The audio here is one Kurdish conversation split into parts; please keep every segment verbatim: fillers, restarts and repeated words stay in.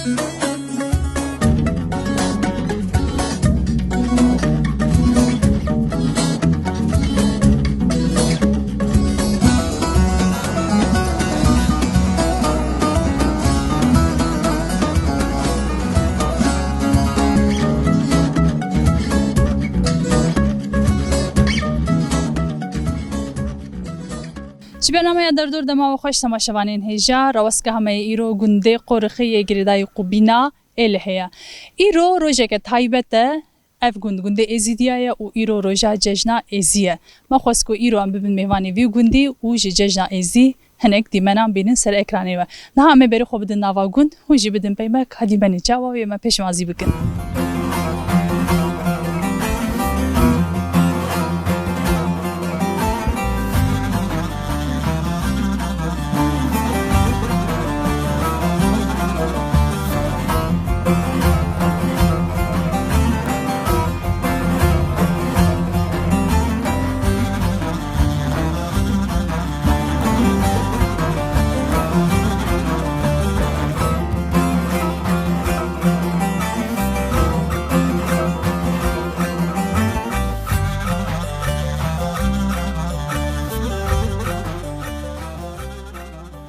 Ji bernameya Derdor dema we xweş temaşevanên hêja, raweska hemeyê îro gundê Qorixê yê girêdayî Qubîna Êlihê ye. Îro rojeke taybet e. Ev gund, gundê Êzîdiya ye û îro roja cejna Êzî ye. Me xwest ku îro em bibin mêvanê vî gundî û ji cejna Êzî hinek dîmenan bînin ser ekranê we. Niha em ê berê xwe bidin nava gund, hûn jî bidin pey me ka dîmenê çawa wê me pêşwazî bikin.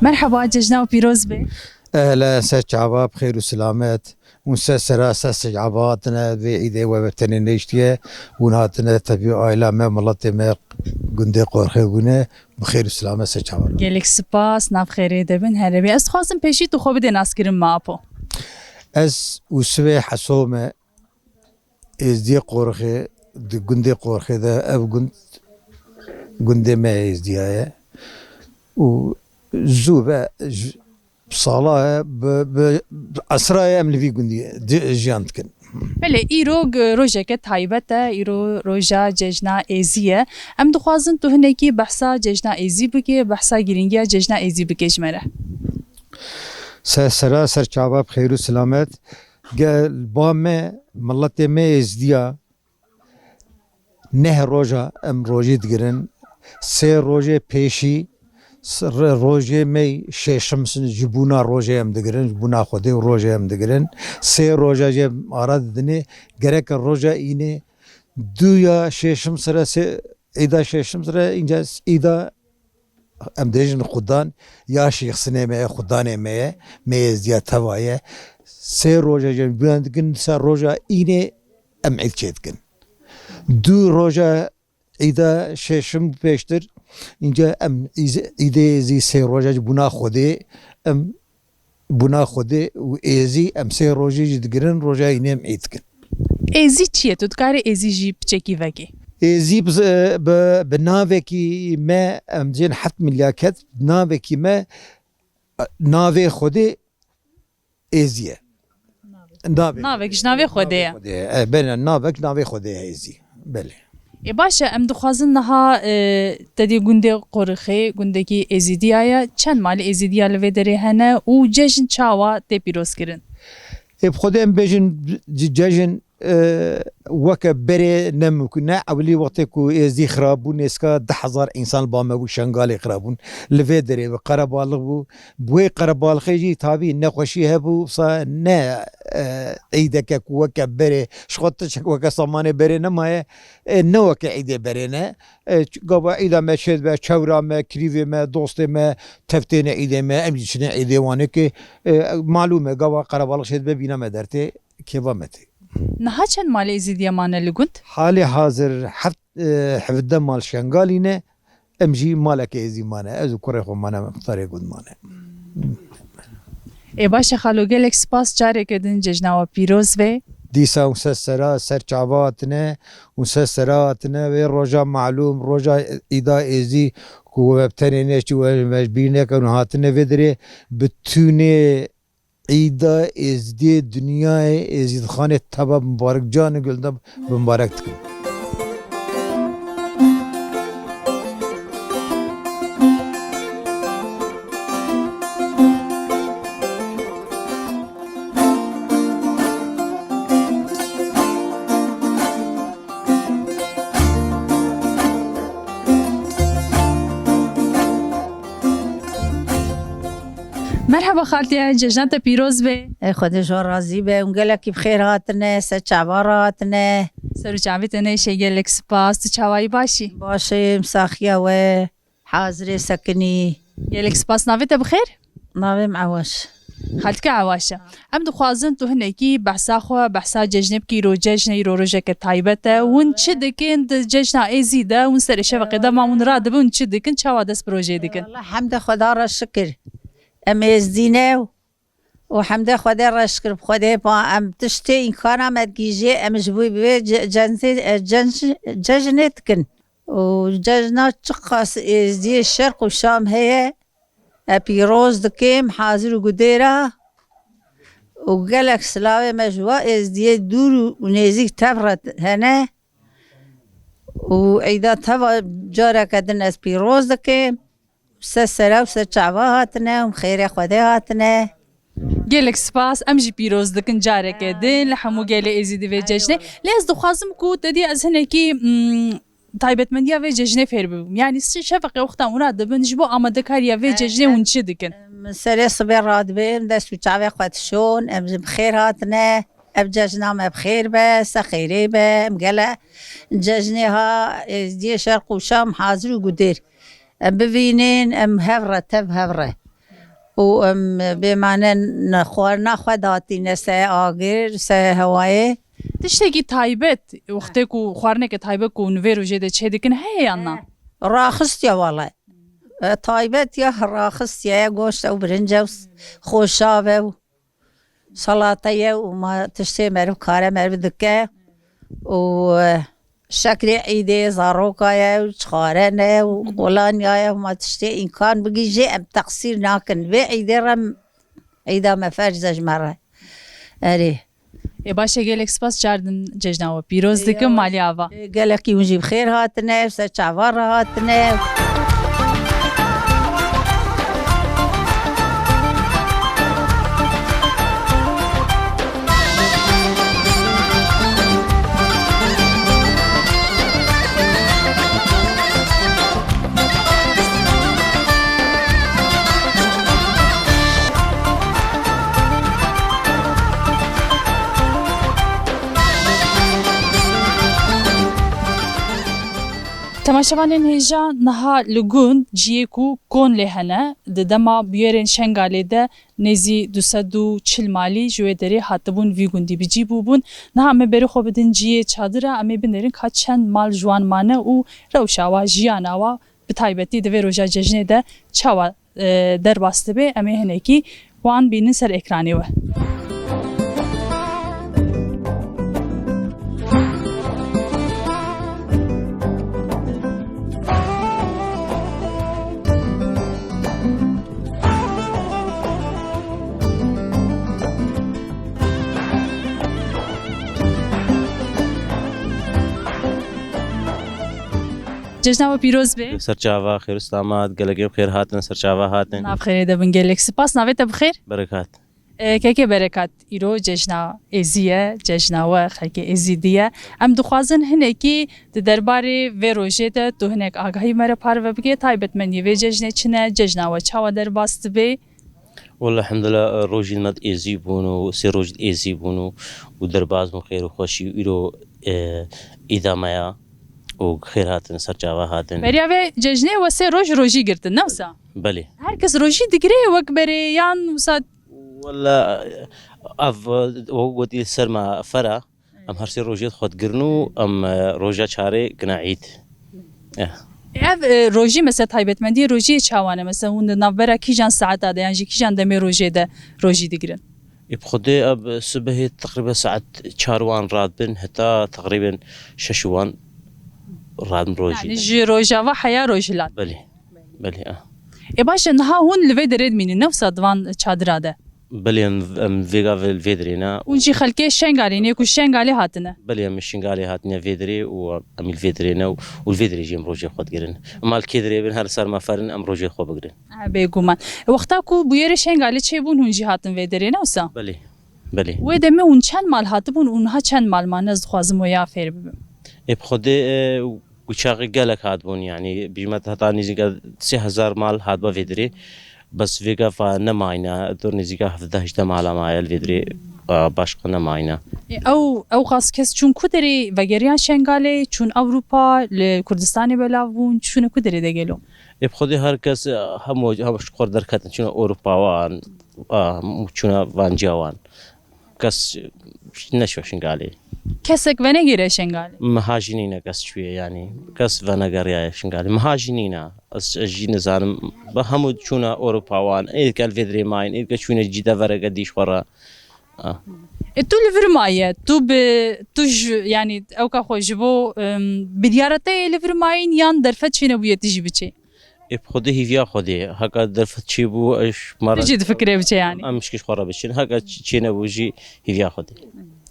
Merheba, cejna we pîroz be. Ehlen, ser çava, bi xêr û silamet. Hûn ser sera, ser çava hatine vê îdê we bi tenê nehiştiye. Hûn hatine tevî aîla me, miletê me, gundê Qorxê bûne. Bi xêr û silamet ser çava. Gelek spas, nav xêrê de bin, here bê. Ez dixwazim pêşî tu xwe bidê naskirin me, apo. Ez Ûsivê Heso me, Êzdiyê Qorxê, di gundê Qorxê de, ev gund gundê me Êzdiya ye. Û zû be, j-, sala ye, bi, bi, bi esra ye em li vî gundî di-, jiyan dikin. Belê, îro g-, rojeke taybet e, îro roja cejna Êzî ye. Em dixwazin tu hinekî behsa cejna Êzî bike, behsa girîngiya cejna Êzî bike ji me re. Ser sera, ser çava bi xêr û silamet. Gel ba me, miletê me Êzdiya, neh roja em rojî digirin. Sê rojê pêşî, s-, re-, rojê me şêşim sin, ji bûna rojê em digirin, ji bûna Xwedê û rojê em digirin. Sê roja jê em ara didinê, gereke roja înê, du ya şêşim sire, sê, îda şêşim sire, înca s-, îda em dêjin xudan, ya şêxsinê me ye, xudanê me ye, me Êzdiya teva ye. Sê roja jê em bûna dikin, ser roja înê em îd çêdikin. Du roja îda şêşim pêştir, înca em îz-, îdê zî sê roja ji bûna Xwedê, em bûna Xwedê û Êzî em sê rojê jî digirin, roja înê em îd dikin. Êzî çi ye? Tu dikarî Êzî jî piçekî vekî? Êzî bi, bi, bi navekî me, em diyên heft milyaket, navekî me, navê Xwedê Êzî ye. Navê. Navek ji navê Xwedê ye. Navê Xwedê ye. E, bene, navek navê Xwedê ye Êzî. Belê. Ê, baş e, em dixwazin niha, e, te dî gundê Qorixê, gundekî Êzîdiya ye. Çend malê Êzîdiya li vê derê hene û cejn çawa tê pîrozkirin? Ê, bi Xwedê em bêjin, c-, cejn, e, weke berê ne mimkun e. Ewilî wextê ku Êzdî xirabûn, êska deh hezar însan li ba me bû, Şengalê xirabûn. Li vê derê bi qerebalix bû. Bi wê qerebalixê jî tabî nexweşî hebû, wisa ne, e, îdeke ku weke berê, ji xwe tiştek weke samanê berê nemaye, e, ne weke îdê berê ne. E, ç-, gava îda me çê dibe, çewra me, kirîvê me, dostê me, tev têne îdê me, em jî çine îdê wan ê ki, e, malûm e, gava qerebalix çê dibe, bîna me dertê, kêfa me tê. Niha çend malê Êzîdiye mane li gund? Halê hazir heft, e, hevdeh mal Şengalî ne, em jî maleke Êzî mane, ez û kurê xwe mane, muxtarê gund mane. Ê, baş e xalo, gelek spas, careke din cejna we pîroz be. Dîsa hûn ser sera, ser çava hatine, hûn ser sera hatine, vê roja malûm, roja îda Êzî ku we bi tenê neçû, we, we ji bîr nekin, hatine vê derê, bi tûnê îda Êzdiyê dinyayê, Êzîdxanê teva mubarek, canê gulda bi mubarek dikim. Merheba xaltiye, cejna te pîroz be. Ê Xwedê ji we razî be. Hûn gelekî bi xêr hatine, ser çava re hatine. Ser û çavê te neyşe, gelek spas. Tu çawayî, başî? Baş im, saxiya we. Hazirê sekinî. Gelek spas. Navê te bi xêr? Navê min Ewaş. Xaltike Ewaş e. Em dixwazin tu hinekî behsa xwe, behsa cejnê bikî. Îro cejn e, îro rojeke taybet e. Hûn çi dikin di cejna Êzî de? Hûn serê şeveqê dema hûn radibin, hûn çi dikin? Çawa dest bi rojê dikin? Wala hemdê Xweda re şikir. Em Êzdî ne û hemdê Xwedê re şikir bi Xwedê pa em tiştê îmkana me digihîjê, em ji bo vê ce-, cenzê-, e, cenj-, cejnê dikin. Û cejna çiqas Êzdiyê Şerq û Şam heye, e, pîroz dikim, hazir û gudêra. Û gelek silavê me ji wa Êzdiyê dûr û nêzîk tev re hene. Û eyda teva careke din ez pîroz dikim. Ser sera û ser çava hatine û xêrê Xwedê hatine. Gelek spas, em jî pîroz dikin careke din li hemû gelê Êzîdî vê cejnê. Lê ez dixwazim ku te dî ez hinekî, mm, taybetmendiya vê cejnê fêr bibim. Yanî si-, şefeqê wexta hûn radibin, ji bo amadekariya vê cejnê hûn çi dikin? Em serê sibê radibin, dest û çavê xwe dişon, em jî bi xêr hatine, ev cejna me bi xêr be, se xêrê be, em gele cejnê ha Êzdiyê Şerq û Şam hazir û gudêr. Em bivînin, em hev re, tev hev re. Û em bêmane ne xwarina xwe datîne se agir, se hewayê. Tiştekî taybet, wextê ku xwarineke taybet ku hûn vê rojê de çêdikin heye yan na? Raxistiye wele. E, taybet ya raxistiye, goşt ew, birinc ew, xoşav ew. Salate ye û ma tiştê meriv kare meriv dike û, e, şekrê îdê zaroka ye û çixare ne û kolanya ye û ma tiştê îmkan bigihîjê em teqsîr nakin. Vê îdê re m-, îda me ferz e ji me re. Erê. Ê baş e, gelek spas, car din cejna we pîroz dikim, malî ava. Ê, gelekî hûn jî bi xêr hatine, ser çava re hatine. Temaşevanên hêja, niha li gund ciyê ku kon lê hene, di dema bûyerên Şengalê de nêzî du sed û çil malî ji wê derê hatibûn vî gundî bi cî bûbûn. Niha em ê berê xwe bidin ciyê çadira, em ê binêrin ka çend mal ji wan mane û rewşa wa, jiyana wa, bi taybetî di vê roja cejnê de çawa, e, derbas dibe, em ê hinekî wan bînin ser ekranê we. Cejna we pîroz be. Ser çava, xêr û selamet, gelekê bi xêr hatin, ser çava hatin. Nav xêrê de bin, gelek spas. Navê te bi xêr? Berekat. E, kekê Berekat, îro cejna Êzî ye, cejna we, xelkê Êzîdî ye. Em dixwazin hinekî di derbarê vê rojê de tu hinek agahî me re parve bike, taybetmendiyê vê cejnê çi ne, cejna we çawa derbas dibe? Wele, elhamdulillah, rojî me di Êzî bûn û sê roj di Êzî bûn û, û derbas bûn xêr û xweşî û îro, e, îda me ya û xêr hatin, ser çava hatin. Beriya vê cejnê we sê roj rojî girtin, ne wisa? Belê. Her kes rojî digire wek berê yan wisa? Wele, ev, wek gotî, ser me fer e. Em her sê rojê xwe digirin û em, e, roja çarê gina îd. Eh. Ev, e, rojî, mesela, taybetmendiyê rojiyê çawa ne? Mesela, hûn di navbera kîjan saeta de yan jî kîjan demê rojê de rojî digirin? Ê, bi xwedê ev sibehê teqrîben saet çar wan radibin heta teqrîben şeş wan radibin rojî. Yanî ji rojava heya rojhilat. Belê. Belê, ah. Ê baş e, niha hûn li vê derê dimînin, ne wisa di van çadira de? Belê, em, em vêga vê, vê derê ne. Hûn jî xelkê Şengalê ne ku Şengalê hatine? Belê, em Şengalê hatine vê derê û em li vê derê ne û, û li vê derê jî em rojê xwe digirin. Em li kê derê bin, her li ser me ferin, em rojê xwe bigirin. Ha, bêguman. Wexta ku bûyerê Şengalê çêbûn, hûn jî hatin vê derê, ne wisa? Belê, belê. Wê demê hûn çend mal hatibûn û niha çend mal mane? Ez dixwazim wê ya fêr bibim. Ê, bi xwedê, e, Û çaxê gelek hatibûn, yanî, bîjme heta nêzîka sê hezar mal hatiba vê derê. Bes vê gava nemayne, dor nêzîka hevdeh hejdeh mala maye li vê dirê, e, başqa nemayne. E, ew, ew qas kes çûn ku derê, vegeriyan Şengalê, çûn Ewropa, li Kurdistanê belav bûn, çûne ku derê de gelo? Ê, bi xwedê her kes, e, hemû, hemû ji xwe derketin, çûne Ewropa wan, e, çûne vanciya wan. Kes neşo Şingalê. Kesek venegêre Şingalê? Meha jî nîne kes çûye, yanî kes venegeriyaye Şingalê. Meha jî nîne. Ez, ez jî nizanim. Bi hemû çûne Ewropa wan. Êdike li vê dirê mayîn. Êdike çûne cî devereke dî ji xwe re. Ah. E, tu li vir maye. Tu bi, tu ji, yanî ewka xwe ji bo, em, biryara te ye li vir mayîn yan derfet çênebûye tu jî biçê? Ê, bi xwedê hîviya xwedê. Heka derfet çêbû, eş me re Tu jî difikirê biçe yanî? Em mişkî ji xwe re biçin. Heka ç-, çênebû jî hîviya xwedê.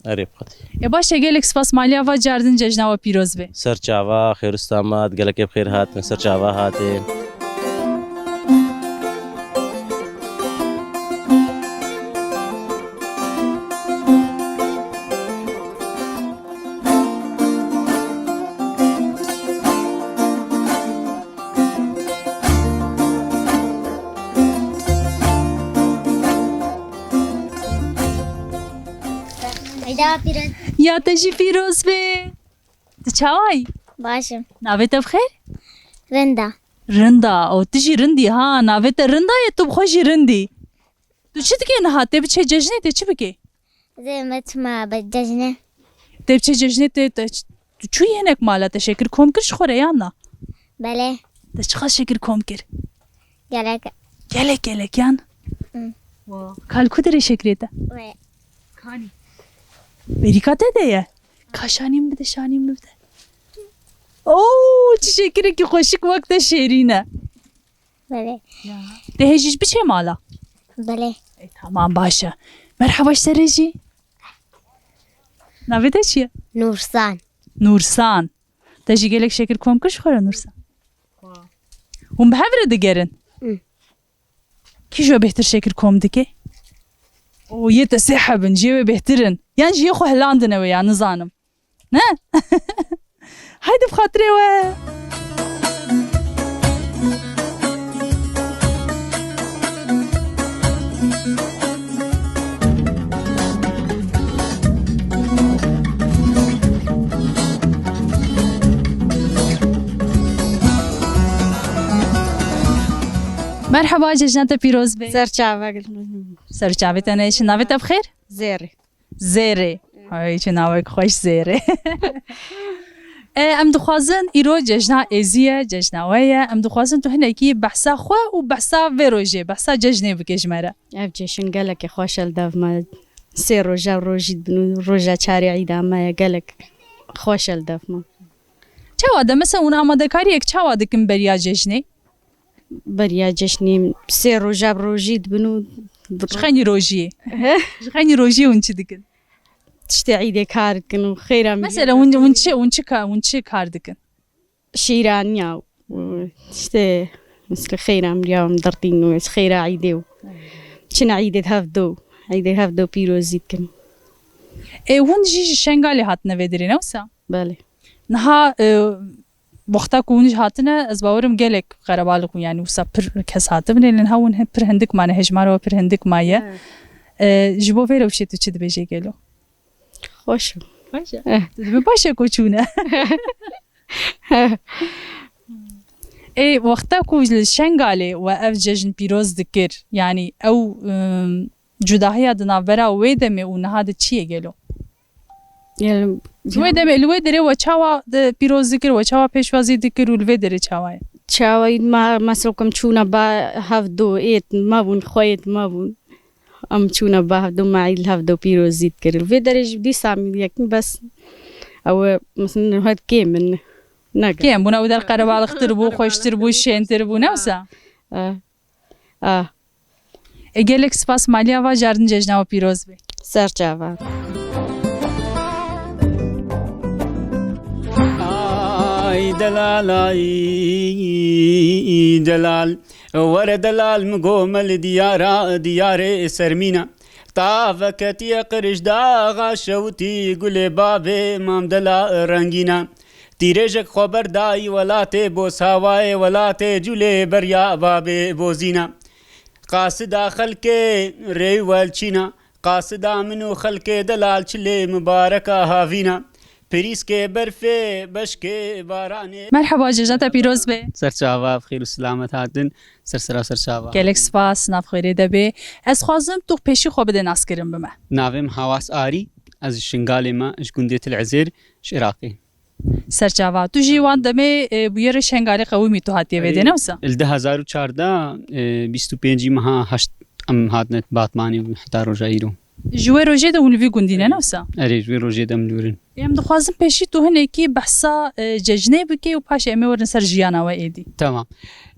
Erê bi xwedê. Ê, baş e, gelek spas maliya va cardin cejna we pîroz be. Ser çava, xêr û selamet, gelekê bi xêr hatin, ser çava hatin. Eyda pîroz. Ya te jî pîroz be. Tu çawa yî? Baş im. Navê te bi xêr? Rinda. Rinda. O tu jî rindî ha. Navê te Rinda ye, tu bi xwe jî rindî. Tu çi dikê niha? Tê biçe cejnê, tê çi bikê? Dê me çima be cejnê. Tê biçe cejnê, tê, te ç-, tu çûyî hinek mala, te şekir kom kir ji xwe re yan na? Belê. Te çiqas şekir kom kir? Gelek. Gelek gelek yan? Hı. Wa. Kal ku derê şekirê te? We. Kanî? Berîka te de ye. Ka şanî min bide, şanî min bide. Oo, çi şekirekî xweşik wek te şêrîn e. Belê. Ya. Te hê jî biçe mala? Belê. E, tamam, baş e. Merhaba ji te re jî. Navê te çi ye? Nursan. Nursan. Te jî gelek şekir kom kir ji xwe re Nursan? Hûn bi hev re digerin? Hı. Kî ji we bêhtir şekir kom dike? O yê te sê heb in, jê wê bêhtir in. Yan jiyê xwe hilandine wê ya, nizanim. Ne? Haydi bi xatirê we. Merheba, cejna te pîroz be. Ser çava gel. Ser çavê te ne, navê te bi xêr? Zêrê. Zêrê. Ay, çi navek xweş, Zêrê. E, em dixwazin îro cejna êzî ye, cejna we ye. Em dixwazin tu hinekî behsa xwe û behsa vê rojê, behsa cejnê bike ji me re. Ev cejn gelekî xweş e li dev me. Sê roja rojî dibin û roja çarê îda me ye, gelek xweş e li dev me. Çawa de, mesela, hûn amadekariyek çawa dikin beriya cejnê? Beriya cejnê sê roja bi rojî dibin û Ji xeynî rojiyê. He? Ji xeynî rojiyê hûn çi dikin? Tiştê îdê kar dikin û xeyra Mesela hûn, hûn çi, hûn çi ka-, hûn çi kar dikin? Şîraniya û işte, mesela xeyra miriya em dirtîn û xeyra îdê û çine îdê hev do, îdê hev do pîrozî dikin. E, hûn jî ji Şengalê hatine vê dirê, ne wisa? Belê. Niha, e, wexta ku hûn jî hatine, ez bawerim gelek qerebalix bû, yanî wisa pir kes hatibûn, lê niha hûn hi-, pir hindik mane, hejmara we pir hindik maye. Evet. E, ji bo vê rewşê tu çi dibêjê gelo? Xweş im. Xweş e. Eh. Tu dibê baş e ku çûne. Ê, wexta ku li Şengalê we ev cejn pîroz dikir, yanî ew, ım, cudahiya di navbera wê demê û niha de çi ye gelo? Yani, Li wê demê, li wê derê we çawa de pîroz dikir, we çawa pêşwazî dikir û li vê derê çawa ye? Çawa me, mesela, em çûna ba hev do êt me bûn, xwe êt me bûn. Em çûna ba hev do me îl hev do pîrozî dikir. Li vê derê jî dîsa em yekîn bes ew, mesela, her kêm in. Ne Kêm bûn, ew der qerebalixtir bû, xweştir bû, şêntir bû, ne wisa? Eh. Ah. E, gelek spas maliya va, cardin cejna we pîroz be. Ser çava. Ay delal, ay delal, were delal, min got me li diyara, diyarê Sermîna. Ta veketiye qirij daxa şewitî gulê bavê Mamdela Rengîna. Tîrêjek xwe berdayî welatê Bosawayê, welatê Culê beriya bavê Bozîna. Qasida xelkê rêwelçîna, qasida min û xelkê delal çilê mibareka havîna. Pirîskê berfê, beşkê baranê. Merheba, cejna te pîroz be. Serçava, bi xêr û silamet hatin. Ser sera serçava. Gelek spas, nav xêrê de bê. Ez xwazim tu pêşî xwe bide naskirin bi me. Navê min Hawas Arî, ez ji Şingalê me, ji gundê Til Ezêr, ji Iraqê. Serçava. Tu jî wan demê, e, bûyerê Şengalê qewimî tu hatiye vê dê, ne wisa? Li du hezar û çardeh, e, bîst û pêncî meha heşt em hatine Batmanê heta roja îro. Ji wê rojê de hûn li vî gundî ne, ne wisa? Erê, ji wê rojê de em li wir in. Em dixwazin pêşî tu hinekî behsa, e, cejnê bikê û paşê em ê werin ser jiyana we êdî. Tamam.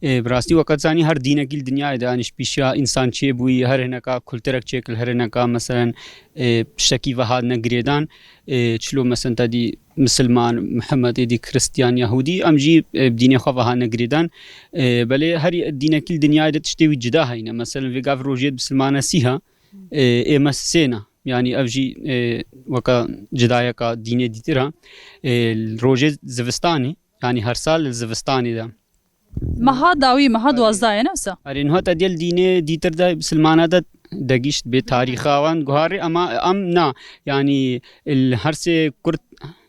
E, bi rastî weke zanî her dînekî li dinyayê de, yanî ji pîşiya însan çêbûyî, her hineka kulturek çêkir, her hineka meselen, e, tiştekî ve hatine girêdan, e, çilo meselen te dî misilman, Mihemed êdî Kristiyan, Yahûdî, em jî, e, bi dînê xwe ve hatine girêdan. E, belê her dînekî li dinyayê de tiştê wî cida heyne. Meselen vê gav rojê misilmane sîha, e, ê me sêna. Yanî ev jî, e, weke cidayeka dînê dîtir ha. E, rojê zivistanê, yanî her sal li zivistanê de. Meha dawî, meha Erê. duwazdeh ye, ne wisa? Erê, niha te diyel dînê dîtir de, misilmana de degîşt bê tarîxa wan guharê, ama em na, yanî li her sê kurt,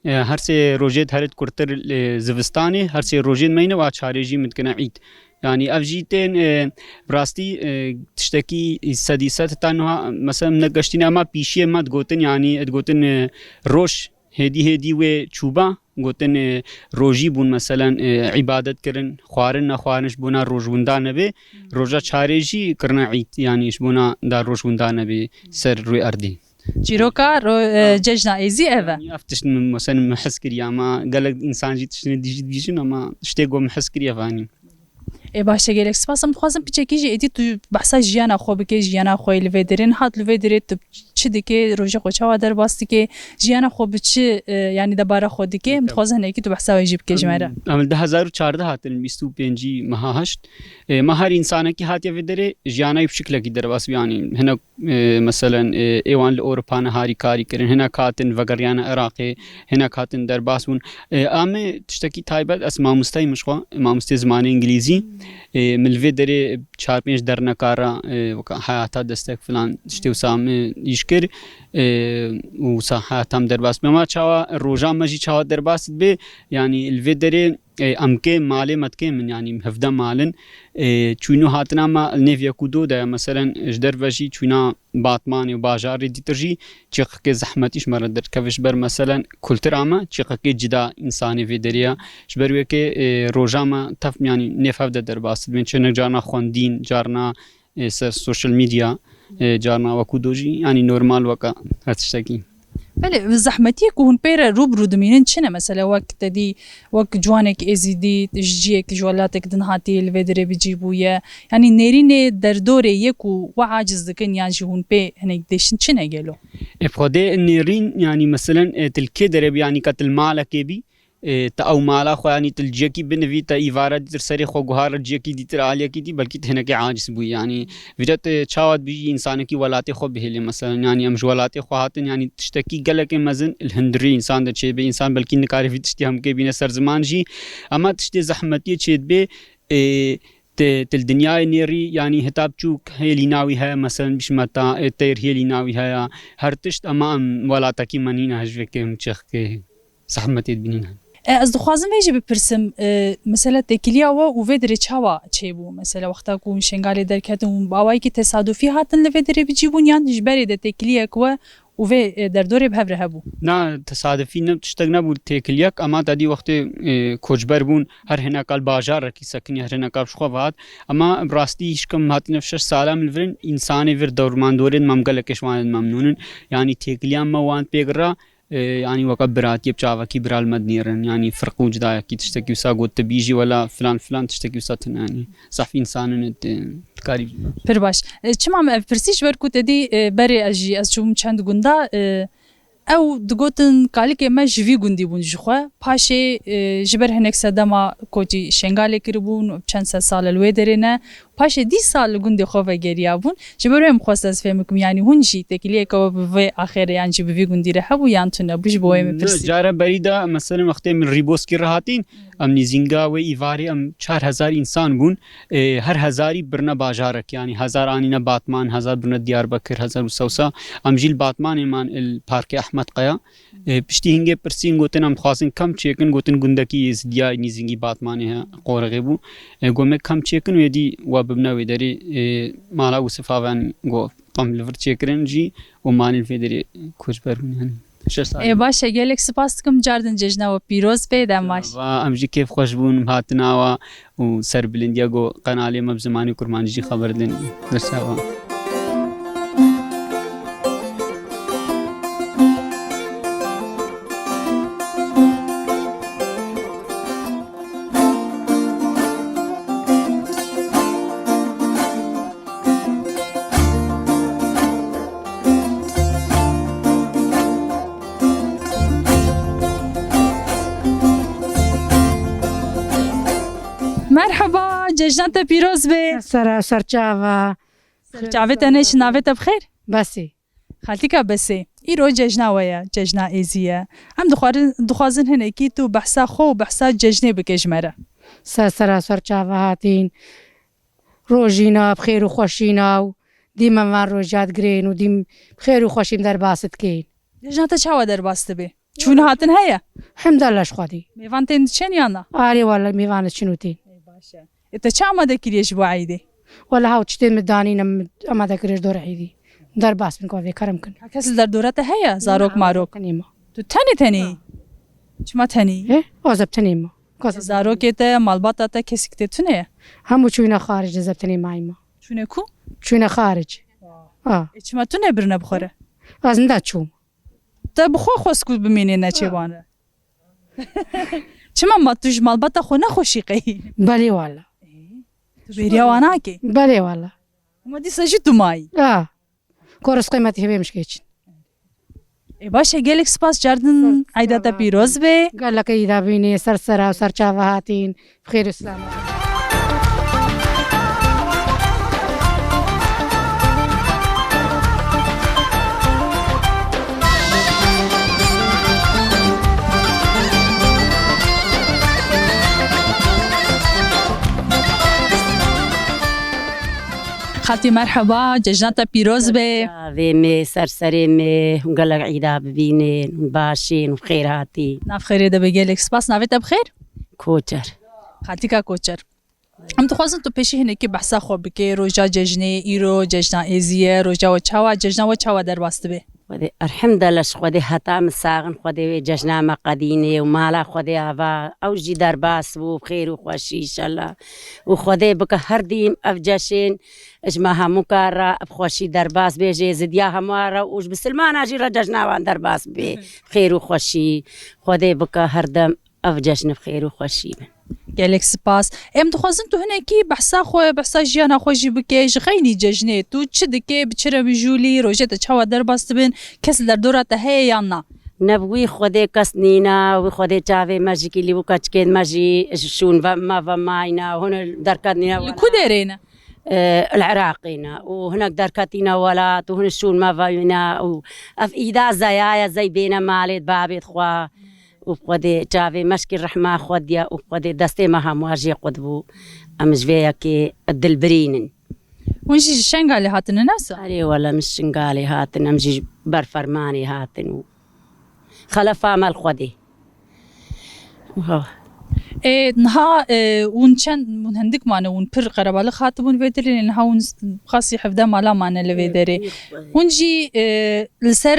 e, her sê rojê herêt kurtir, e, zivistanê, her sê rojên me yine wa çarê jî min dikine îd. Yanî ev jî tên, e, bi rastî, e, tiştekî sedî sed heta niha, mesela, negeştîne, ama pîşiyê me digotin, yanî digotin, e, roj hêdî hêdî wê çûba, gotin, e, rojî bûn, meselen, e, îbadet kirin, xwarin nexwarin ji bona roj winda nebe, roja çarê jî kirine îd, yanî ji bona da roj winda nebe ser rûyê erdê. Çîroka ro-, e, cejna êzî ev e. Yanî ev tişt min, meselen, min hez kiriye, ama gelek însan jî tiştine dî jî dibîjin, ama tiştê ku min hez kiriye ev anî. Ê, baş e, gelek spas. Em dixwazin piçekî jî êdî tu behsa jiyana xwe bike, jiyana xwe yê li vê derê. Niha tu li vê derê tu çi dike, rojê xwe çawa derbas dike, jiyana xwe bi çi, e, yanî debara xwe dike? Em dixwazin hinekî tu behsa wê jî bike ji me re. Em, em li du hezar û çardeh hatin, bîst û pêncî meha heşt. E, me her însanekî hatiye vê derê, jiyana wî bi şiklekî derbas bû, yanî hinek e, meselen, e, ê wan li Ewropa ne harî karî kirin, hinek hatin vegeriyane Iraqê, hinek hatin derbas bûn. E, a me tiştekî taybet, ez mamosteyim ji xwe, mamostê zimanê îngilîzî. E, min li vê derê çar pênc derneka re, e, weka heyata destek filan tiştê wisa min îş kir. E, û wisa heyata min derbas bû. Ama çawa roja me jî çawa derbas dibe, yanî li vê derê E, em kêm, malê me kêm in, yanî hevdeh mal in. E, çûyîn û hatina me li nêv yek û du de ye. Meselen, ji derve jî çûyîna Batmanê û bajarê dîtir jî çêqekê zehmetî ji me re derkeve. Ji ber, meselen, kultura me çêqekê cida însanê vê derê ye. Ji ber wê ke, e, roja me tev, yanî nêv hev de derbas dibin. Çi hinek carna xwendîn, carna e, ser social media, e, carna wekû dojî, yanî normal weka her tiştekî. Belê, zehmetiyê ku hûn pê re rû bi rû dimînin çi ne? Mesela wek te dî, wek ciwanek êzîdî, ji ciyek, ji welatek din hatî li vê derê bi cî bûye. Yanî nêrînê derdorê yê ku we aciz dikin yan jî hûn pê hinek dêşin çi ne gelo? E, bi xwedê nêrîn, yanî meselen, e, tu li kê derê bî, yanî ka tu li malekê bî, e, te ew mala xwe, yanî tu li ciyekî binivî, te îvara dîtir serê xwe guhar ciyekî dîtir aliyekî dî, belkî tu hinekî aciz bûyî. Yanî vî de tu çawa dibîjî însanekî welatê xwe bihêlê, meselen, yanî em ji welatê xwe hatin, yanî tiştekî gelekê mezin li hundirî însan de çêbe, însan belkî nikare vî tiştî hemûkê bîne ser ziman jî, ema tiştê zehmetiyê çêdibe, e, te, te li dinyayê nêrî, yanî heta biçûk hêlîna wî heye, meselen, bîşme ta, e, teyr hêlîna wî heye, her tişt, ema em welatekî me nîne, ji vê ke em çêxikê zehmetê dibînin. E, ez dixwazim vê jî bipirsim, e, mesela têkiliya we û vê derê çawa çêbû? Mesela wexta ku hûn Şengalê derketin, hûn bi awayekî tesadufî hatin li vê derê bi cî bûn yan ji berê de têkiliyek we û vê, e, derdorê bi hev re hebû? Na, tesadufî ne, tiştek nebû, têkiliyek, ema te dî wextê, e, koçber bûn, her hineka li bajarekî sekiniye, her hineka ji xwe ve hat. Ema bi rastî hişkim hatine şeş sala min li vir in, însanê vir dewrmandorên me, em gelekê ji wan memnûn in. Yanî têkiliya me wan pê re, e, yanî weke biratiyê bi çavekî bira li me dinêrin. Yanî firq û cidayekî tiştekî wisa got tu bîjî wela filan filan tiştekî wisa tune, yanî zehf însanin tu dikarî. Pir baş. E, çima me ev pirsî? Ji ber ku te dî, e, berê ez jî, ez çûbûm çend gunda, e, ew digotin kalikê me ji vî gundî bûn ji xwe. Paşê, e, ji ber hinek sedema kotî Şengalê kiribûn, çend sed sal li wê derê ne. Paşê dîsa li gundê xwe vegeriyabûn. Ji ber wê min xwest ez fêm bikim, yanî hûn jî têkiliyeke we bi vê axê re yan jî bi vî gundî re hebû yan tune bû, ji bo wê min pirsî. Cara berî de, mesela wextê min Rîboskî re hatîn, em nîzînga wê îvarê em çar hezar însan bûn. Ê, her hezarî birine bajarek, yanî hezar anîne Batman, hezar birine Diyarbekir, hezar û Sewsa. Em jî li Batmanê man, li Parkê Ehmed Qaya. Ê, piştî hingê pirsîn gotin, em dixwazin kem çêkin, gotin gundekî Êzidiya nîzîngî Batmanê he, Qorixê bû. Ê, got me kem çêkin û êdî we bibine wê derê, ê, mala Wisif Aven got, em li vir çêkirin jî û manî li vê derê koçber bûn, yanî şeş salî. Ê, baş e, gelek spas dikim, cardin cejna we pîroz be, dem baş. Va, em jî kêfxweş bûn, em hatin awa û serbilindiya ku qenalê me bi zimanê kurmancî jî xeber din. Berçava. Merheba, cejna te pîroz be. Sera serçava. Serçavê te neşin, navê te bi xêr? Besê. Xaltîka Besê, îro cejna we ye, cejna êzî ye. Em dixwarin-, dixwazin hinekî tu behsa xwe û behsa cejnê bike ji me re. Ser sera serçava hatîn. Rojîna bi xêr û xweşîna û dîm em van roja digirên û dîm bi xêr û xweşî em derbas dikên. Cejna te çawa derbas dibe? Çûn hatin heye? Hemdallah ji Xwedê. Mêvan tên diçên yan na? Arê wele mêvan diçin û tên. Ê, baş e. Ê, te çi amade kiriye ji bo eydê? Wele haw çi tên min danîne, min amade kiriye ji dor eydî. Derbas bin ku vê kerem kin. Kes li derdora te heye? Zarok marok? Tenê ma. Tu tenê tenê yî? Çima tenê yî? He? Azeb tenê ma. Zarokê te, malbata te, kesik tê tune ye? Hemû çûyne xaric, ez tenê mayî ma. Çûne ku? Çûyne xaric. Ha. Ê, çima tune birine bi xwe re? Ez nida çûm. Te bi xwe xwest ku bimînê neçê wan re. Çima ma tu ji malbata xwe nexweşî qey? Belê wala. Tu bêriya wan nakê? Belê wala. Hema dîsa jî tu mayî. Ha. Ku rizqê me tê hevê mişkê çin. Ê, baş e, gelek spas cardin, eyda te pîroz be. Gelek eyda bînê, ser sera û ser çava hatîn, bi xêr û selamet. Xaltî merheba, cejna te pîroz be. Çavê me, ser serê me, hûn gelek îda bibînin, hûn baş in, hûn xêr hatî. Nav xêrê de be, gelek spas. Navê te bi xêr? Koçer. Xaltîka Koçer. Em dixwazin tu pêşî hinekî behsa xwe bike, roja cejnê, îro cejna êzî ye, roja we çawa, cejna we çawa derbas dibe? Xwedê, elhemdulillah, ji Xwedê heta min saxin, Xwedê wê cejna me qedînê û mala Xwedê ava, ew jî derbas bû, bi xêr û xweşî, înşellah. Û Xwedê bike her dîm ev ceşên ji me hemûka re bi xweşî derbas bê, ji êzidiya hemûa re û ji bisilmana jî re cejna wan derbas bê, bi xêr û xweşî. Xwedê bike her dem ev cejn bi xêr û xweşî bin. Gelek spas. Em dixwazin tu hinekî behsa xwe, behsa jiyana xwe jî bike. Ji xeynî cejnê tu çi dike, bi çi re mijûlî, rojê te çawa derbas dibin, kes li derdora te heye yan na? Ne bi wî Xwedê kes nîne, wî Xwedê çavê me jî kilî û keçikên me jî ji şûn ve me ve mayne, hûn derket nîne. Li ku derê ne? Li Iraqê ne û hinek derketîne welat û hûn şûn me ve ne û ev îda zeya ye, zey bêne malê babê xwe. Û bi Xwedê çavê me şikî rehma Xwedê ye û bi Xwedê destê me hemû jê qut bû. Em ji vê yekê dilbirîn in. Hûn jî ji Şengalê hatine, ne sa? Erê wele, min Şingalê hatin, em jî ji ber fermanê hatin û xelefa me li Xwedê. Wiha. Ê, niha, e, hûn çend, hûn hindik mane, hûn pir qerebalix hatibûn vê derê, niha hûn s-, xasî hevdeh mala mane li vê derê. Hûn jî, e, li ser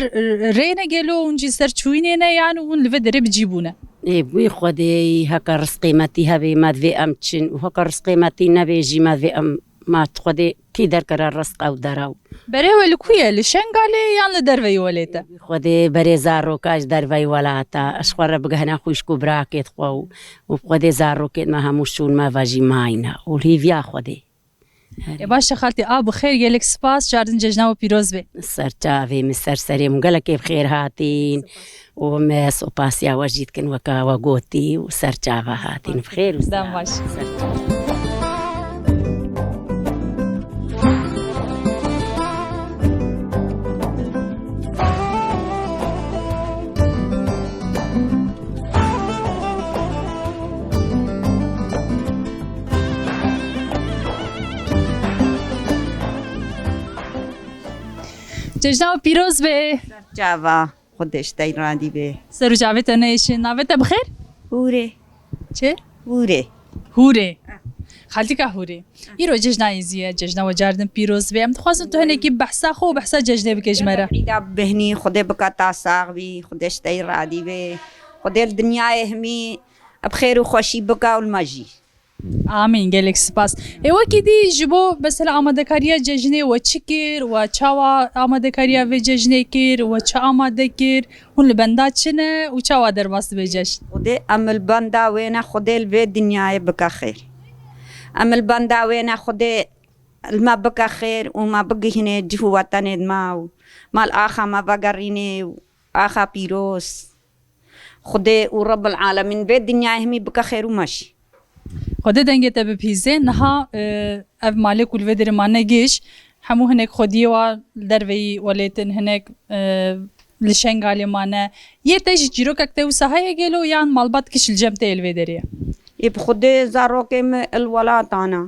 rê ne gelo, hûn jî li ser çûyînê ne, yan hûn li vê derê bi cî bûne? Ê, wî Xwedê, heke rizqê me tî hevê me divê em çin û heke rizqê me tî nebê jî me divê em, ma Xwedê tî derkere rizq ew derew. Berê we li ku ye? Li Şengalê yan li derveyî welêt e? Xwedê berê zaroka ji derveyî welata. Ez xwe re bigehna xwişk û birakêt xwe û, û Xwedê zarokêt me hemû şûn me ve jî mayne. Û hîviya Xwedê. Ê baş e xaltî, a bi xêr, gelek spas, cardin cejna we pîroz be. Ser çavê min, ser serê min, gelekê bi xêr hatîn. Û me sopasiya we jî dikin weka we gotî û ser çava hatîn bi xêr û Dem baş. Ser çava. Cejna we pîroz be. Çava, Xwedê ji te radî be. Ser û çavê te neyêşe. Navê te bi xêr? Hûrê. Çi? Hûrê. Hûrê. Xaltîka Hûrê. Îro cejna Êzî ye, cejna we cardin pîroz be. Em dixwazin tu hinekî behsa xwe û behsa cejnê bike ji me re. Îda bibehnî, Xwedê bike ta sax bî, Xwedê ji te radî be. Xwedê li dinyayê hemî bi xêr û xweşî bike û li me jî. Amîn, gelek spas. Ê wekî dî ji bo mesela amadekariya cejnê we çi kir, we çawa amadekariya vê cejnê kir, we çi amade kir, hûn li benda çi ne û çawa derbas dibe cejn? Xwedê em li benda wê ne, Xwedê li vê dinyayê bike xêr. Em li benda wê ne, Xwedê li me bike xêr û me bigihîne cih û wetenê me û me li axa me vegerîne û axa pîroz. Xwedê û Rebbil Alemîn vê dinyayê hemî bike xêr û meşî. Xwedê dengê te bipîze. Niha, e, ev malê ku li vê derê mane giş, hemû hinek xwediyê wa li derveyî welêtin, hinek, e, li Şengalê mane. Yê te jî çîrokek te wisa heye gelo yan malbat giş li cem te yê li vê derê ye? Ê bi Xwedê zarokê min il welatana.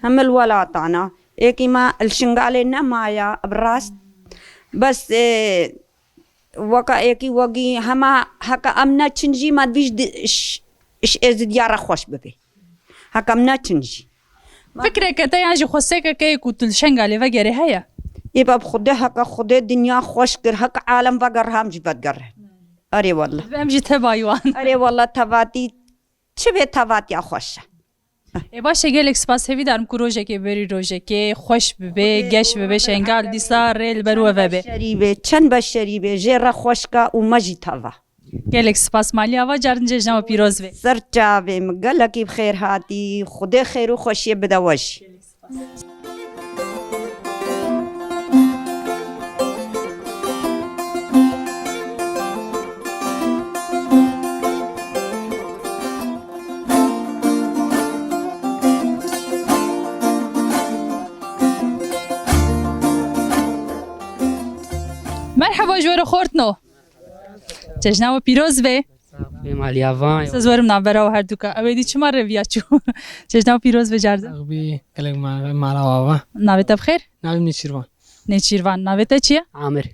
Him il welatana. Êkî me il Şingalê nemaya, bi rast. Bes, e, Weka êkî wegî hema heke em neçin jî me divî ji di-, ş-, ş-, êzidiya re xweş bibê. Heke em neçin jî. Fikreke te yan jî xwestekeke ye ku tu li Şengalê vegerê heye? Ê be bi Xwedê heke Xwedê dinya xweş kir, heke alem vegerha em jî vedigerin. Erê wallah. Em jî tevayî wan. Erê wallah tevatî çi bê tevatiya xweş e. Ê baş e, gelek spas, hêvîdar im ku rojekê berî rojekê xweş bibe, geş bibe, Şengal dîsa rê li ber we vebe. Şerî be, çend beşerî be, jê re xweşka û me jî teva. Gelek spas malî ava, carin cejna we pîroz be. Ser çavê min, gelekî bi xêr hatî, Xwedê xêr û xweşiyê bide we jî. Merheba ji we re xortno. Cejna we pîroz be. Bê maliya van. Siz werim navbera we herduka. Ew ê dî çima reviya çû? Cejna we pîroz be cardin. Ew bî gelek ma-, mala we va. Navê te bi xêr? Navê min Nêçîrvan. Nêçîrvan. Navê te çi ye? Amir.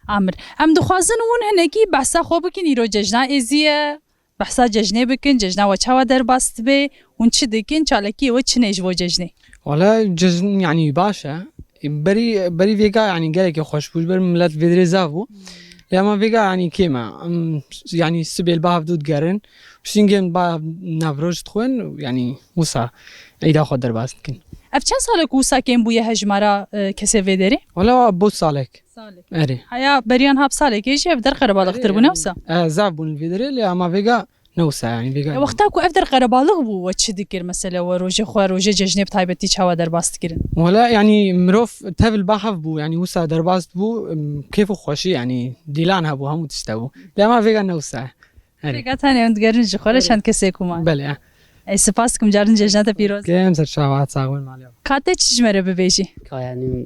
Amir. Em dixwazin hûn hinekî behsa xwe bikin, îro cejna êzî ye. Behsa cejnê bikin, cejna we çawa derbas dibe, hûn çi dikin, çalakiyê we çi ne ji bo cejnê? Wala cejn, yanî baş e. Berî, berî vêga, yanî gelekî xweş bû, ji ber milet vê dirê zaf bû. Lê ema vêga, yanî kêm e. Em, yanî sibê li ba hevdû digerin. Piştî gêm ba navroş dixwin, yanî wisa îda xwe derbas dikin. Ev çend sal e ku wisa kêm bûye hejmara, e, kesê vê derê? Wala bû salek. Salek. Erê. Heya beriyan hap salekê jî ev der qerebalixtir bû, ne wisa? E, zaf bûn li vê derê, lê ama vêga ne wisa, yanî vêga. E, wexta ku ev der qerebalix bû, we çi dikir mesela, we rojê xwe, rojê cejnê bi taybetî çawa derbas dikirin? Wala, yanî mirov tev li ba hev bû, yanî wisa derbas bû, em, kêf û xweşî, yanî dîlan hebû, hemû tişt hebû. Lê ama vêga ne wisa. Erê. Vêga tenê em digerin ji xwe re çend kesê ku man. Belê, e. Ey, spas dikim, carin cejna te pîroz. Kêm ser çavat, sax bin, malya. Ka te çi ji me re bibêjî? Ka yani,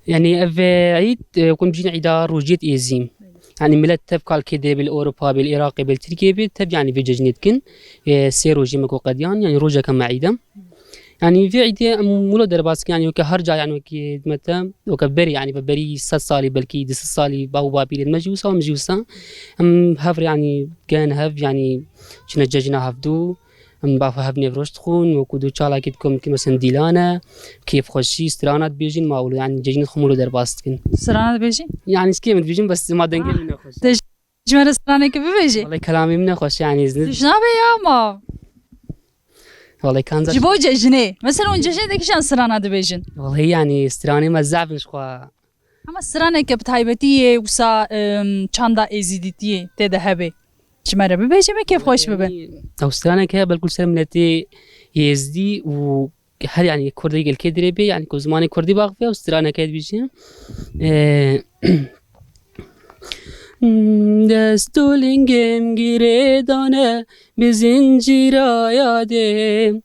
yani ev, e, îd, e, ku em bicîn îda rojiyet êzî. Yani millet tev kalkê de bil Ewropa, bil Iraqê, bil Tirkiyê bi, tev yani vê cejnê dikin. E, sê rojê me ku qediyan, yani rojeke me îd e. Yani vê îdê em wilo derbas dikin, yani weke her ca, yani weke hizmete, weke berî, yani bi berî sed salî, belkî du sed salî, bav û bapîrên me jî wisa, em jî wisa. Em hev re, yani gen hev, yani çine cejna hevdû, em bav hev nêvroş dixwin, wekû du çalakî dikom ki, mesela dîlan e, kêfxweşî, strana dibêjin, ma wilo, yani cejnê xwe wilo derbas dikin. Strana dibêjî? Yani ez kêm dibêjim, bes ma dengê min nexweş e. Ji me re stranekê bibêjî. Wele kelamê min nexweş, yani, ez ne- Tu ji nabe ya ma. Wele kanza. Ji bo cejnê. Mesela hûn cejnê de kîjan strana dibêjin? Wele, yani, stranê me zaf in ji xwe. Ama straneke bi taybetî yê wisa, em, çanda êzîdîtiyê tê de hebe. Ji me re bibêje, me kêfxweş bibe. Yani, ew straneke belkû ser miletê êzdî û her, yanî kurdê gelkê dirê bê, yanî ku zimanê kurdî baxivê û straneke dibîjî. E, Dest û lingêm girê dane bi zincîra yadê.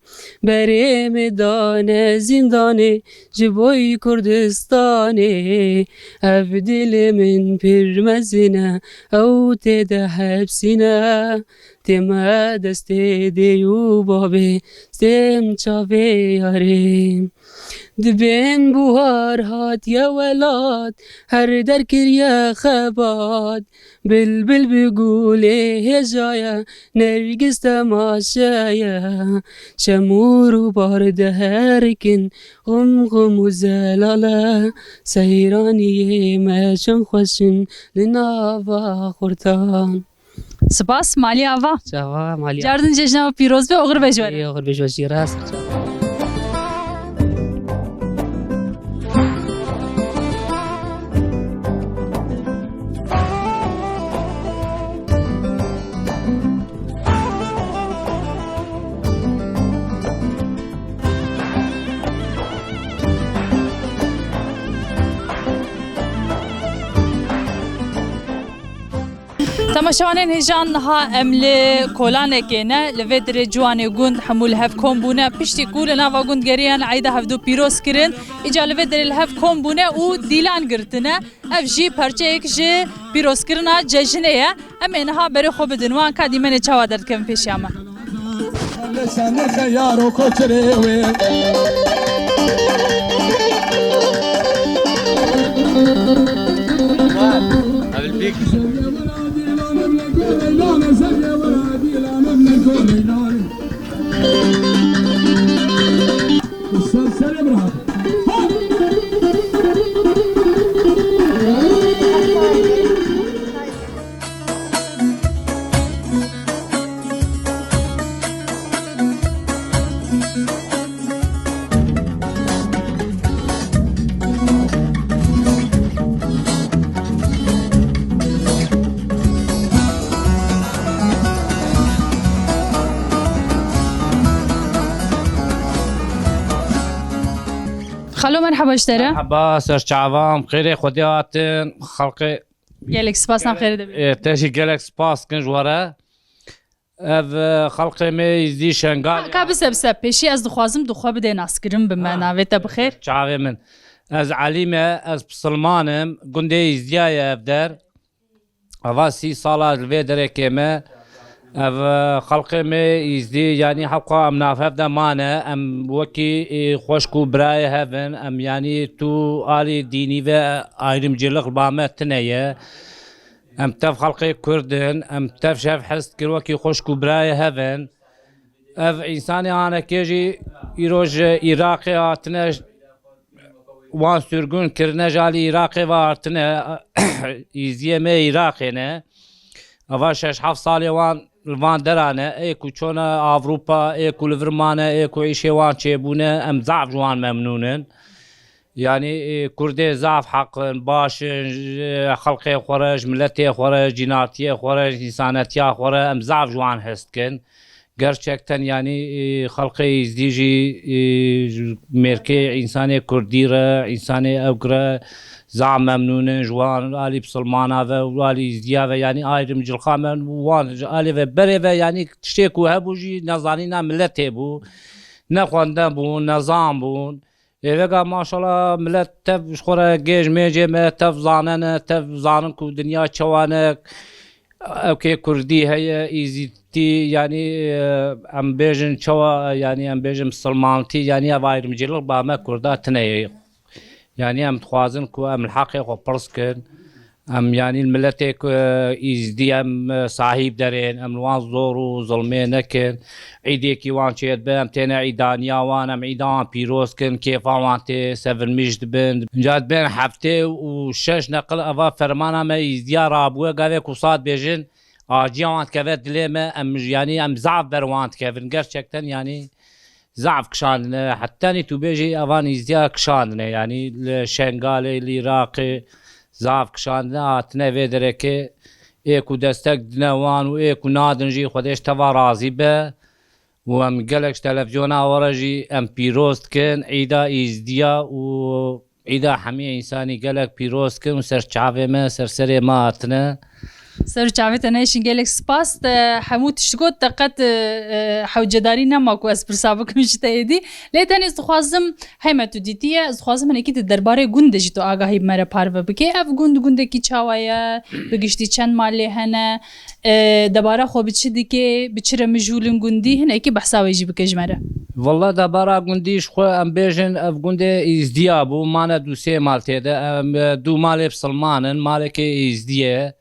Berê min dane zîndanê ji boy Kurdistanê. Ev dilê min pir mezin e, ew tê de hepsîne. Tê me destê dê û babê, stêm çavê yarê. Dibên buhar hatiye welat, her der kiriye xebat. Bilbil bi gulê hêja ye, nergis temaşe ye. Çemûr û bar diherikin, xum xum û zelal e. Seyraniyê me çend xweş in li nava xurtan. Spas, malî ava. Çava, malî ava. Cardin cejna we pîroz be, oxir be ji we re. Ê, oxir be ji we jî re. Temaşevanên hêja, niha em li kolanekê ne, li vê derê ciwanê gund hemû li hev kom bûne. Piştî ku li nava gund geriyan eyda hevdû pîroz kirin, îca li vê derê li hev kom bûne û dîlan girtine. Ev jî parçeyek ji pîrozkirina cejinê ye. Em ê niha berê xwe bidin wan ka dîmenê çawa derdikevin pêşiya me. Xalo, merheba ji te re. Merheba, ser çavan, xêrê Xwedê hatin, xelkê. Gelek spas, em xêrê de bînin. Ê, te jî gelek spas kin ji we re. Ev, e, xelkê me Êzdî Şengalê. Ka, ka bise, bise. Pêşî ez dixwazim tu xwe bidê naskirin bi me, ha, navê te bi xêr. Çavê min. Ez Elî me, ez Pisilman im. Gundê Êzdiya ye ev der. Eva sî sala li vê derekê me. Ev, e, xelkê me Êzdî, yanî hewqa em navhev de mane. Em wekî, e, xweşk û birayê hev in. Em, yanî tu alî dînî ve ayrımcılık li ba me tune ye. Em tev xelkê Kurd in, em tev ji hev hez dikin, wekî xweşk û birayê hev in. Ev însanê anekê jî îro ji Iraqê hatine, wan sürgün kirine, ji alî Iraqê ve hatine, Îziyê me Iraqê ne. Eva şeş heft salê wan li van dera ne, ê ku çone Avrupa, ê ku li vir mane, ê ku îşê wan çêbûne, em zaf ji wan memnûn in. Yanî, e, Kurdê zaf heq in, baş in, ji xelkê xwe re, ji miletê xwe re, ji cînartiyê xwe re, ji însanetiya xwe re em zaf ji wan hez dikin. Gerçekten, yanî, e, xelkê Êzdî jî, e, ji mêrkê însanê Kurdî re, însanê ewk re zaf memnûn in. Ji wan alî Bisilmana ve û alî Êzdiya ve, yanî ayrımcılığa me wan ji alê ve berê ve, yanî tiştê ku hebû jî nezanîna miletê bû. Ne xwendin bûn, ne zan bûn. Ê vega maşallah milet tev ji xwe re gêj mêjê me, tev zane ne, tev zanin ku dinya çawa ne, ewkê kurdî heye, îzîtî, yanî, e, em bêjin çawa, yanî em bêjin misilmantî, yanî ev ayrımcılık ba me kurda tine ye. Yanî em dixwazin ku em li heqê xwe pirs kin. Em, yanî, li miletê ku, e, îzdî em, e, sahîb derên, em li wan zor û zilmê nekin. Îdekî wan çêdibe, em têne îdaniya wan, em îda wan pîroz kin, kêfa wan tê, sevinmîş dibin. Înca dibên heftê û şeş neqil eva fermana me îzdiya rabûye, gavê ku sat bêjin, aciya wan dikeve dilê me, em, yanî, em zaf ber wan dikevin. Gerçekten, yanî, zaf kişandine, hetanî tu bêjî evan îzdiya kişandine, yanî li Şengalê, li Iraqê zaf kişandine, hatine vê derekê ê ku destek dine wan û ê ku nadin jî Xwedê ji teva razî be. û em gelek ji televizyona we re jî em pîroz dikin, Îda Êzidiya û Îda hemî însanî gelek pîroz dikin û ser çavê me, ser serê me hatine. Ser û çavê te neyşin, gelek spas. Te hemû tişt got, te qet, e, hewcedarî nema ku ez pirsa bikim ji te êdî. Lê tenê ez dixwazim, heyme tu dîtiye, ez dixwazim hinekî di derbarê gund de jî tu agahî bi me re parve bike. Ev gund gundekî çawa ye? Bi giştî çend malê hene? E, debara xwe bi çi dike? Bi çi re mijûl in gundî? Hinekî behsa wê jî bike ji me re. Walla debara gundî ji xwe em bêjin, ev gundê Êzdiya bû, mane du sê mal tê de. Em, e, du malê bisilman in, malekê Êzdiye.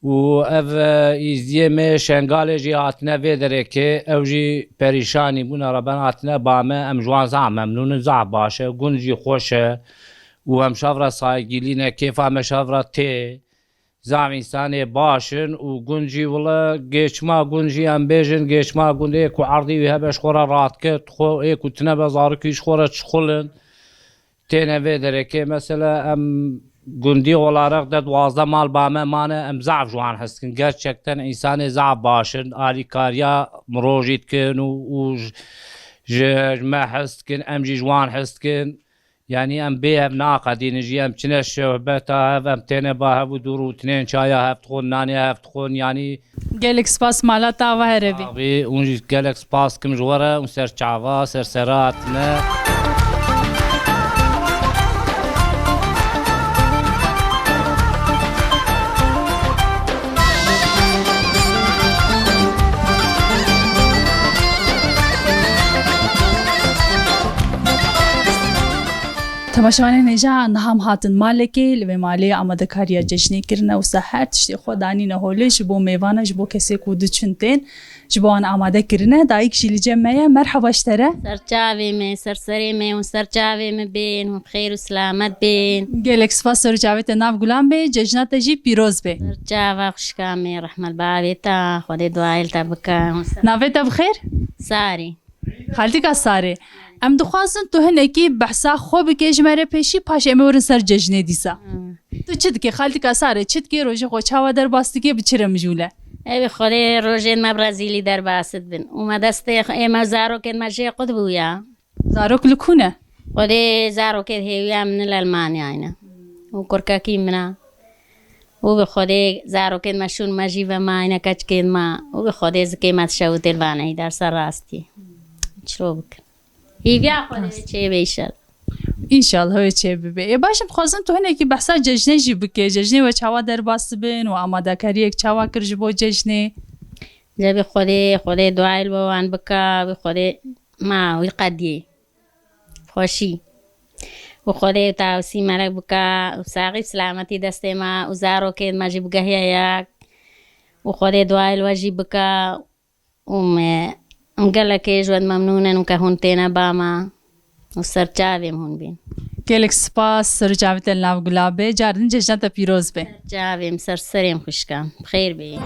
Û ev, e, Êzdiyê me Şengalê jî hatine vê derekê, ew jî perîşanî bûne reben hatine ba me, em ji wan zaf memnûn in, zaf baş e, gund jî xweş e û em şev re saygilî ne, kêfa me şev re tê. Zaf însanê baş in û gund jî wile gêçma gund jî em bêjin, gêçma gundê ku erdî wî hebe ji xwe re radike, tu xwe ê ku tine be zarokî ji xwe re çixulin. Têne vê derekê, mesela, em gundî olarak de duwazdeh mal ba me mane, em zaf ji wan hez dikin. Gerçekten însanê zaf baş in, alîkariya mirov jî dikin û, û ji, ji, ji me hez dikin, em jî ji wan hez dikin. Yanî em bê hev naqedînin jî, em çine şehbeta hev, em têne ba hev û dûr û tinên çaya hev dixwin, nanê hev dixwin, yanî Gelek spas, mala te ava here bî. Abi, hûn jî gelek spas kim ji we re, hûn ser çava, ser sera hatine. Temaşevanên hêja, niha em hatin malekê, li vê malê amadekariya cejnê kirine, wisa her tiştê xwe danîne holê ji bo mêvana, ji bo kesê ku diçin tên, ji bo wan amade kirine. Dayik jî li cem me ye. Merheba ji te re. Ser çavê me, ser serê me û ser çavê me bên, hûn bi xêr û selamet bên. Gelek spas, ser û çavê te nav gulan bê, cejna te jî pîroz bê. Ser çava xwişka me, rehmet bavê te, Xwedê duayê li te bike. Navê te bi xêr? Sarî. Xaltîka Sarê, em dixwazin tu hinekî behsa xwe bike ji me re pêşî, paşê em ê werin ser cejnê dîsa. Hmm. Tu çi dikê, xaltîka Sarê, çi dikê, rojê xwe çawa derbas dikê, bi çi re mijûl e? Ew ê Xwedê rojên me bi rezîlî derbas dibin. Û me destê ê me zarokên me jê qut bûya. Zarok li ku ne? Xwedê zarokê hêwiya min li Elmanyayê ne. Û kurkekî min e. Û bi Xwedê zarokên me şûn me jî ve mayne keçikên me. Û bi Xwedê zikê me dişewitê li vaneyî dersa rastî. Çilo bikin. Hîviya Xwedê çê be înşallah. Înşallah wê çê bibe. Ê baş, em dixwazin tu hinekî behsa cejnê jî bike. Cejnê we çawa derbas dibin û amadekariyek çawa kir ji bo cejnê? Cebê Xwedê, Xwedê duayê li bo wan bike, wî Xwedê ma wî qediyê. Xweşî. Û Xwedê tawsî melek bike û saxî û selametî destê me û zarokên me jî bigehiye yek. Û Xwedê duayê li we jî bike û me, em gelekê ji we memnûn in û ke hûn têne ba me û ser çavê min hûn bên. Gelek spas, ser û çavê te li nav gula be. Car din cejna te pîroz be. Çavêm ser serêm xwişkan. Bi xêr bê.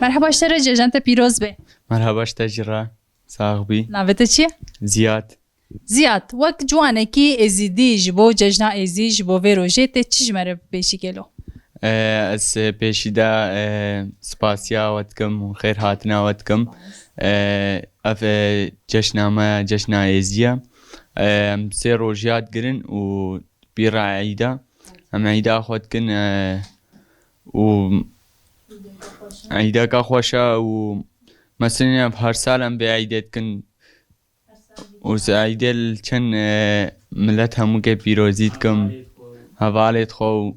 Merheba ji te re, cejna te pîroz be. Merheba ji te jî re. Sax bî. Navê te çi ye? Ziyad. Ziyad, wek ciwanekî êzidî ji bo cejna êzî, ji bo vê rojê te çi ji me re bipêşî gelo? Ee, ez, e, pêşî de, e, spasiya we dikim û xêr hatina we dikim. Ee, ev, e, cejna me, cejna êzî ye. Ee, em sê rojiya digirin û pîra Eîda. Em Eîda xwe dikin, e, û Eîdeka xweş e û meselên ev her sal em vê Eîdê dikin. Û ez Eîdê li çend, e, milet hemûkê pîrozî dikim. Hevalê xwe û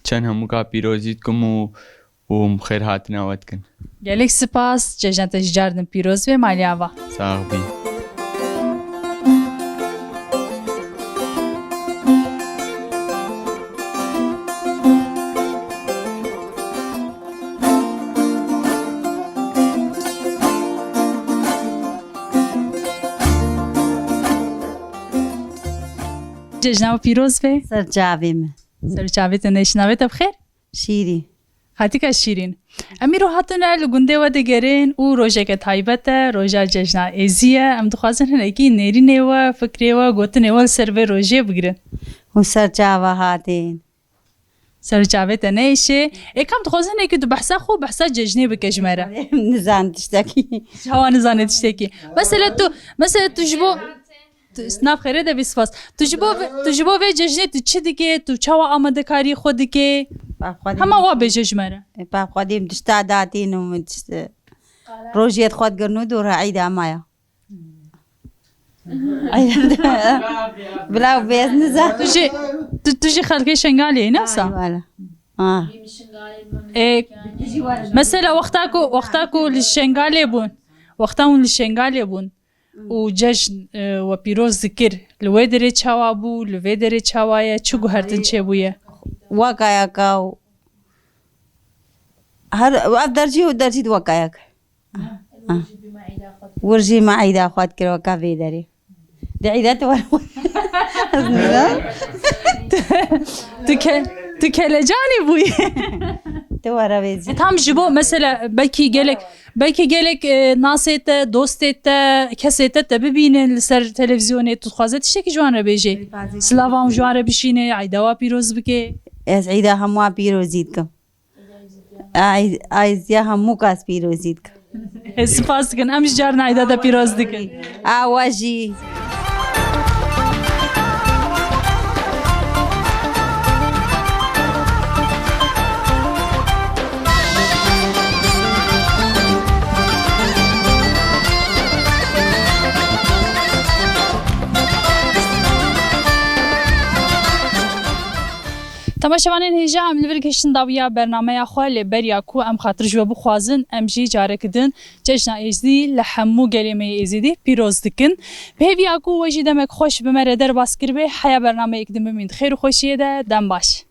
çend hemûka pîrozî dikim û, û xêr hatina we dikin. Gelek spas, cejna te ji car din pîroz be, malê ava. Sax bî. Cejna we pîroz be. Ser çavê me. Ser çavê te neşin. Navê te bi xêr? Şîrî. Atika Şîrîn. Em îro hatine li gundê we digerin û rojeke taybet e, roja cejna êzî ye. Em dixwazin hinekî nêrînê we, fikrê we, gotinê we li ser vê rojê bigirin. Hûn ser çava hatin. Ser çavê te neyşê. Ê, kam dixwazin hinekî tu behsa xwe, behsa cejnê bike ji me re. Nizan tiştekî. Çawa nizane tiştekî. Mesela tu, mesela tu ji bo Tu, nav xêrê de bî, spas. Tu ji bo vê, tu ji bo vê cejnê tu çi dikê? Tu çawa amadekarî xwe dikê? Ba Xwedê Hema min wa bêje ji me re. E, ba Xwedê min tişta datîn û min tişt, rojiyê xwe digirin û dûr Eîda maya. Bila bêz niza. Tu jî, tu, tu jî xelkê Şengalê yî, ne wisa? Ay, wala. Ah. E, mesela wexta ku, wexta ku li Şengalê bûn, wexta hûn li Şengalê bûn, û cejn, e, we pîroz dikir. Li wê derê çawa bû, li vê derê çawa ye, çi guhertin çêbûye? Waka yaka û her ev dercî û dercî di waka yek. Ah. Wir jî me eyda xwe dikir weka vê derê. Di eyda tu were. Tu ke-, tu kelecanî bûyî. Tu were vê zî. E, tam ji bo mesela belkî gelek Belkî gelek, e, nasê te, dostê te, kesê te te bibînin li ser televîzyonê, tu dixwaze tiştekî ji wan re bêjê. Silava wan ji wan re bişîne, eyda wa pîroz bike. Ez eyda hemû wan pîrozî dikim. Ay, ay, ya hemû kas pîrozî dikim. E, spas dikin. Em ji carna eyda te pîroz dikin. Awa jî. Temaşevanên hêja, em li vir gihiştin dawiya bernameya xwe, lê beriya ku em xatir ji we bixwazin, em jî careke din Cejna Êzidî li hemû gelê me yê Êzidî pîroz dikin. Bi hêviya ku we jî demek xweş bi me re derbas kiribê, heya bernameyek din bimîn di xêr û xweşiyê de, dem baş.